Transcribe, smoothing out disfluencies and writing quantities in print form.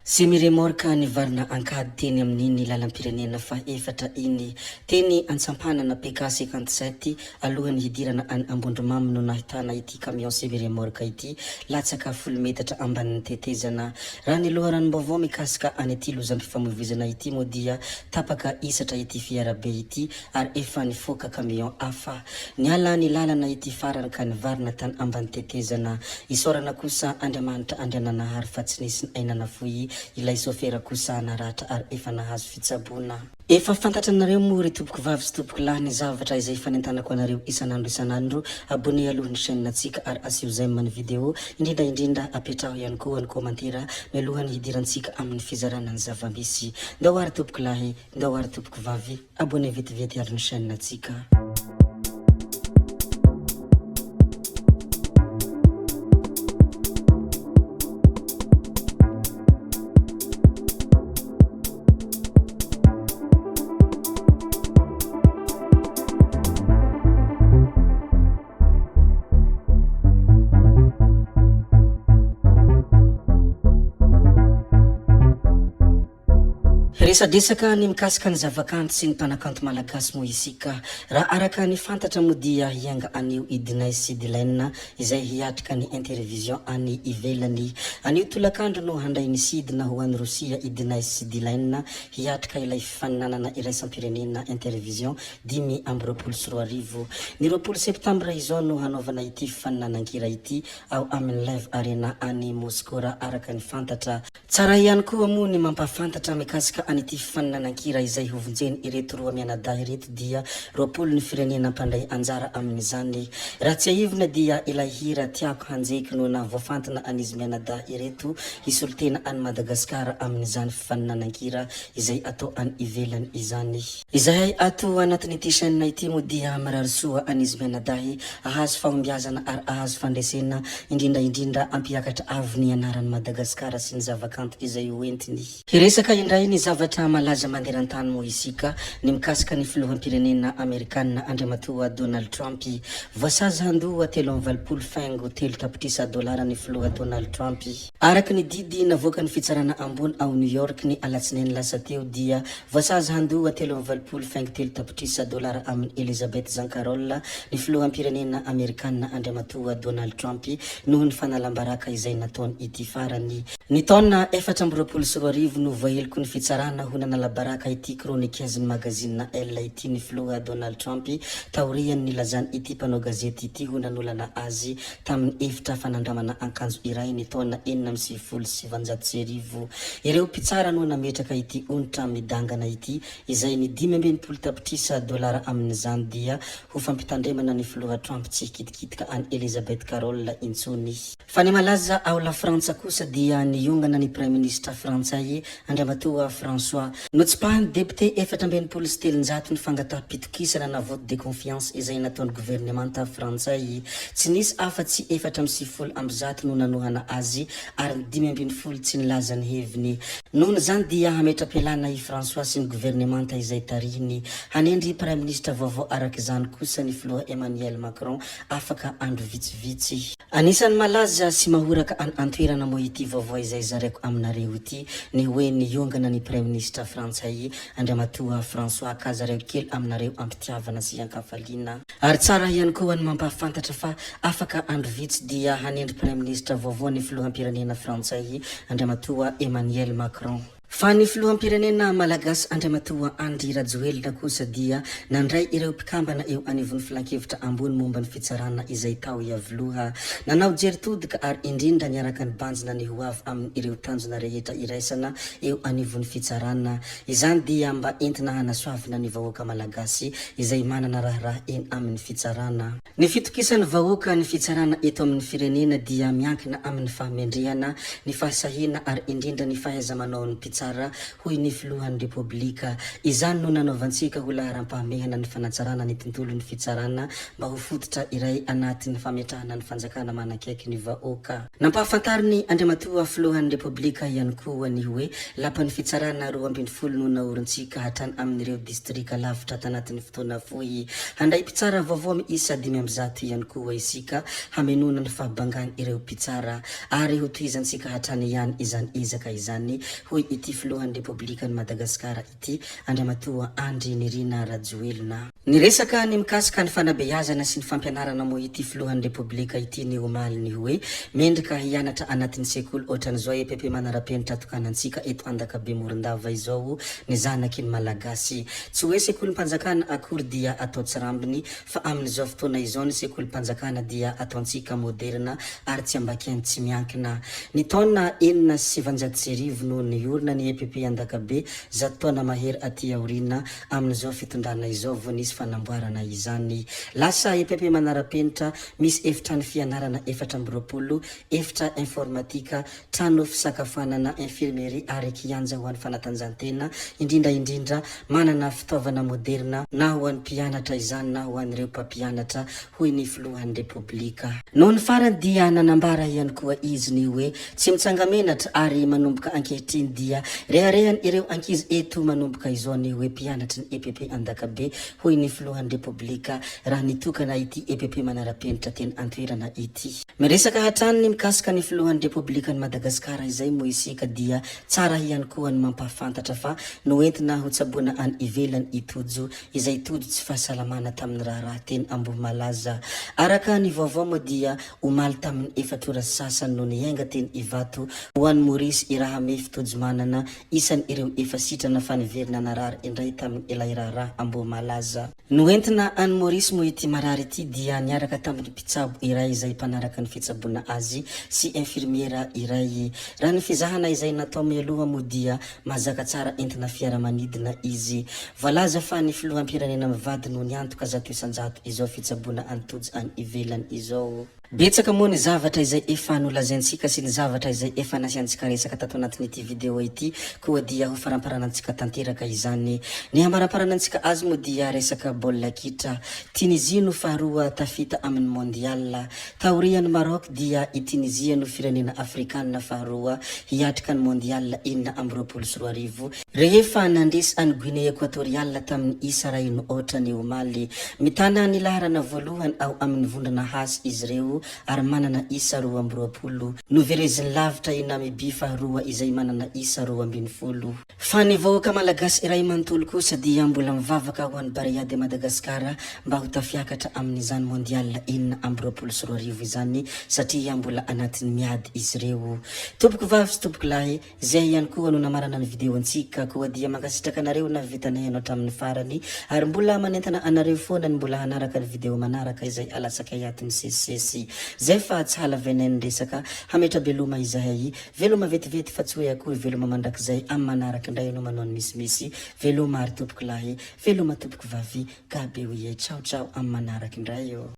Semi-remorque nivarina an-kady teny amin'iny lalam-pirenena fahefatra iny, teny Antsampanana, PK 57, alohan'ny hidirana any Ambondromamy no nahitana ity camion semi-remorque ity latsaka folo metatra ambanin'ny tetezana. Raha ny loharanom-baovao mikasika an'ity lozam-pifamoivoizana ity moa dia tapaka hisatra ity fiarabe ity ary efa nifoaka camion hafa. Niala ny lalana ity farany ka nivarina tany ambany tetezana. Isaorana kosa Andriamanitra Andriananahary fa tsy nisy aina nafoy, ilay sôfera kosa naratra ary efa nahazo fitsaboana. Efa fantatranareo moa ry tompoko vavy sy tompoko lahy ny zavatra izay fanentanako anareo isan'andro isan'andro, abonner aloha ny chaîne ntsika ary asio j'aime ny vidéo, indrindra indrindra apetraho ihany koa ny commentaire mialohan'ny hidirantsika amin'ny fizarana ny zava-misy. Ndao ary tompoko lahy, ndao ary tompoko vavy. Abonné vetivety ary ny chaîne ntsika. Hiresadresaka ny mikasika ny zavakanto sy ny mpanakanto malagasy moa isika. Raha araka ny fantatra moa dia hiainga anio i Dinay sy Dylan izay hiatrika ny Intervision any ivelany. Anio tolakandro no handray ny sidina ho any Rosia i Dinay sy Dylan hiatrika ilay fifaninanana iraisam-pirenena Intervision 2025. Ny 20 septambra izao no hanaovana ity fifaninanan-kira ity ao amin'ny Live Arena any Moskoa raha araka ny fantatra. Tsara ihany koa moa ny mampahafantatra mikasika an'ity fifaninanan-kira izay hovonjeny ireto roa mianadahy ireto dia 20 ny firenena mpandray anjara amin'izany. Raha tsiahivina dia ilay hira Tiako Hanjeky no nahavoafantina an'izy mianadahy ireto hisolo tena an'i Madagasikara amin'izany fifaninanan-kira izay atao any ivelany izany. Izahay ato anatin'ity chaîne ity moa dia mirary soa an'izy mianadahy ahazo fahombiazana ary ahazo fandresena indrindra indrindra ampiakatra avo ny anaran'i Madagasikara sy ny zavakanto izay ho entiny. Hiresaka indray ny zavatra malaza maneran-tany moa isika ny mikasika ny filoham-pirenena Amerikana Andriamatoa Donald Trump. Voasazy handoa 83 faingo telo tapitrisa dolara ny filoha Donald Trump. Araka ny didy navoakan'ny fitsarana ambony ao New York ny alatsinainy lasa teo dia voasazy handoa 83 faingo telo tapitrisa dolara amin'i Elizabeth Zancarol ny filoham-pirenena Amerikana Andriamatoa Donald Trump noho ny fanalam-baraka izay nataony ity farany. Ny taona 2024 no voaheloky ny fitsarana ho nanala-baraka ity chroniqueuse-n'ny magazine Elle ity ny filoha Donald Trump taorian'ny nilazany ity mpanao gazety ity ho nanolana azy tamin'ny efitra fanandramana ankanjo iray ny taona 1996. Ireo mpitsara no nametraka ity onitra midangana ity, izay ny 65 tapitrisa dolara amin'izany dia ho fampitandremana ny filoha Trump tsy hikitikitika an'i Elizabeth Carroll intsony. Fa ny malaza ao Lafrantsa kosa dia niongana ny praiminisitra frantsay Andriamatoa François. Notsipahan'ny depiote 364 ny fangataham-pitokisana na vote de confiance izay nataon'ny governemanta frantsay. Tsy nisy afa-tsy 194 no nanohana azy ary ny 15 tsy nilaza ny heviny. Nohon'izany dia hametra-pialana i François sy ny governemanta izay tarihiny. Hanendry praiminisitra vaovao araka izany kosa ny filoha Emmanuel Macron afaka andro vitsivitsy. Anisan'ny malaza sy mahoraka any an-toerana moa ity vaovao izay zaraiko aminareo ity ny hoe niongana ny praiminisitra frantsay Andriamatoa François ka zaraiko kely aminareo am-pitiavana sy an-kafaliana. Ary tsara ihany koa ny mampahafantatra fa afaka andro vitsy dia hanendry praiminisitra vaovao ny filoham-pirenena frantsay Andriamatoa Emmanuel Macron. Fa ny filoham-pirenena Malagasy Andriamatoa Andry Rajoelina kosa dia nandray ireo mpikambana eo anivon'ny filankevitra ambony momba ny fitsarana izay tao Iavoloha. Nanao jery todika ary indrindra niaraka nibanjina ny ho avy amin'ireo tanjona rehetra iraisana eo anivon'ny fitsarana. Izany dia mba entina hanasoavina ny vahoaka Malagasy izay manana raharaha eny amin'ny fitsarana. Ny fitokisan'ny vahoaka ny fitsarana eto amin'ny firenena dia miankina amin'ny fahamendrehana, ny fahasahiana ary indrindra ny fahaiza-manaon'ny mpitsara. mpitsara, hoy ny filohan'ny Repoblika. Izany no nanaovantsika ho laharam-pahamehana ny fanatsarana ny tontolon'ny fitsarana mba ho fototra iray anatin'ny fametrahana ny fanjakana manakaiky ny vahoaka. Nampahafantarin'ny Andriamatoa Filohan'ny Repoblika ihany koa ny hoe lapan'ny fitsarana 12 no naorintsika hatrany amin'ireo distrika lavitra tanatin'ny fotoana fohy. Handray mpitsara vaovao miisa 105 ihany koa isika hamenoana ny fahabangan'ireo mpitsara ary hotohizantsika hatrany ihany izany ezaka izany, hoy ity Filohan'ny Repoblikan'i Madagasikara ity, Andriamatoa Andry Nirina Rajoelina. Niresaka ny mikasika ny fanabeazana sy ny fampianarana moa ity Filohan'ny Repoblika ity ny omaly ny hoe mendrika hianatra anatin'ny sekoly ohatran'izao EPP manara-penitra tokanantsika eto Andakabe Morondava izao ny zanaky ny Malagasy. Tsy hoe sekolim-panjakana akory dia atao tsirambiny fa amin'izao fotoana izao ny sekolim-panjakana dia ataontsika moderina ary tsy ambakiany tsy miankina. Ny taona 1906 no niorina ny EPP Andakabe, 100 taona mahery aty aoriana amin'izao fitondrana izao vao nisy fanamboarana izany. Lasa EPP manara-penitra, misy efitrano fianarana 24, efitra informatika, trano fisakafoanana, infirmerie ary kianja ho an'ny fanatanjahantena, indrindra indrindra manana fitaovana moderina na ho an'ny mpianatra izany na ho an'ireo mpampianatra, hoy ny filohan'ny Repoblika. Nony farany dia nanambara ihany koa izy ny hoe tsy mitsanga-menatra ary manomboka ankehitriny dia reharehan' ireo ankizy eto manomboka izao ny hoe mpianatry ny EPP Andakabe, hoy ny filohan'ny Repoblika raha nitokana ity EPP manara-penitra teny an-toerana ity. Miresaka hatrany ny mikasika ny filohan'ny Repoblikan'i Madagasikara izay moa isika dia tsara ihany koa ny mampahafantatra fa noentina hotsaboina any ivelany i Tojo izay tojo tsy fahasalamana tamin'ny raharaha teny Ambohimalaza. Araka ny vaovao moa dia omaly tamin'ny efatra ora sy sasany no niainga teny Ivato ho any Maurice i Rahamefy Tojomanana, isan'ireo efa sitrana fa niverina narary indray tamin'ilay raharaha Ambohimalaza. Noentina any Maurice moa ity marary ity dia niaraka tamin'ny mpitsabo iray izay mpanaraka ny fitsaboana azy sy infirmiera iray. Raha ny fizahana izay natao mialoha moa dia mahazaka tsara entina fiaramanidina izy. Voalaza fa ny filoham-pirenena mivady no niantoka 100% izao fitsaboana an'i Tojo any ivelany izao. Betsaka moa ny zavatra izay efa nolazaintsika sy ny zavatra izay efa nasiantsika resaka tato anatin'ity video ity, koa dia ho faramparanantsika tanteraka izany. Ny hamaramparanantsika azy moa dia resaka baolina kitra. Tunisie no faharoa tafita amin'ny Mondial. Taorian'i Maroc dia i Tunisia no firenena afrikanina faharoa hiatrika ny Mondial 2026, rehefa nandresy an'i Guinée Equatoriale tamin'ny isa iray no aotra ny omaly. Mitana ny laharana voalohany ao amin'ny vondrona H izy ireo ary manana isa 22. Novereziny lavitra i Namibia faharoa izay manana isa 12. Fa ny vahoaka malagasy iray manontolo kosa dia mbola mivavaka ho an'i Barea de Madagascar mba ho tafiakatra amin'izany Mondial 2026 izany satria mbola anatin'ny miady izy ireo. Tompoko vavy sy tompoko lahy, Zay ihany koa no namarana ny video antsika, koa dia mankasitraka anareo nahavitanay anao hatramin'ny farany, ary mbola manentana anareo foana ny mbola hanaraka ny video manaraka izay alatsakay ato misesisesy. Zay fa tsy halavainay ny resaka, hametra-beloma izahay, veloma vetivety fa tsy hoe akory veloma mandrakizay, amin'ny manaraka indray ianao manao ny misimisy, veloma ary tompoko lahy, veloma tompoko vavy, gaby oye, ciao ciao amin'ny manaraka indray ô.